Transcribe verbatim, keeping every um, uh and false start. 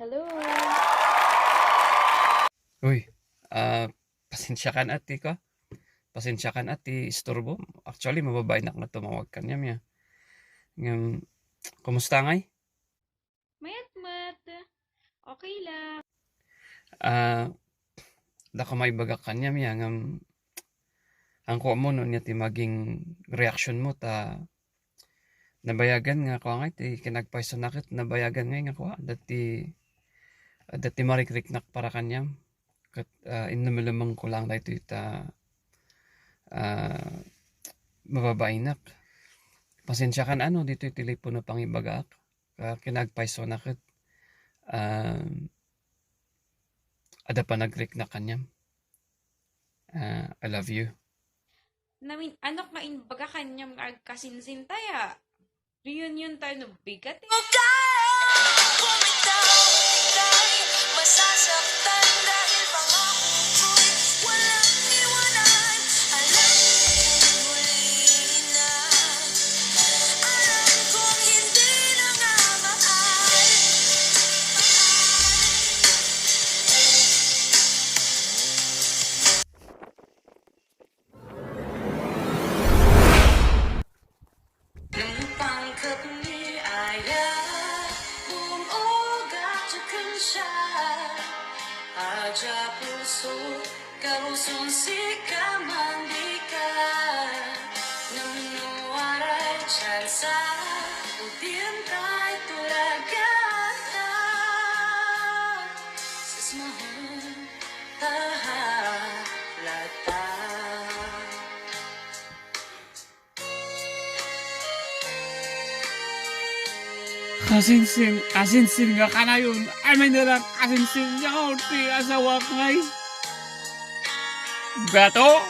Hello. Uy, ah, pasensiakan ati ko. Pasensiakan ati isturbo. Actually, mababainak nga tumawag kaniam ya. Ngem, kumusta ngay? Mayat met. Okay lang. Ah, dako maibagak kaniam ya ngem, angko mo no ania ti maging reaction mo ta nabayagan nga kua ngay ti kinagpayso na ket nabayagan ngay nga kua, dati, dati marikriknak para kaniam. Ket, ah, innumelemeng ko lang daytoy ta, ah, mababainak. Pasensiakan ano, ditoy telepono pangibagaak. Ah, kinagpayso na ket, ah, adda panagriknak kaniam. Ah, I love you. Namin, ano nga imbaga kaniam nga agkasinsin taya? Reunion tayo no bigat eh. Masasaktan dahil pangako ko'y walang iwanan. Alam kong huli na. Alam kong hindi na nga maaari. Nung pangkat ni Aya, buong ugat siya. Aja puso, karusun si kamandika. Nung nuaray tsansa, udin tayo tulagana. Sismahon, tahalata. Kasinsin, kasinsin nga kanayon, ay may nalang kasinsin nga ti asawak ngay. Beto?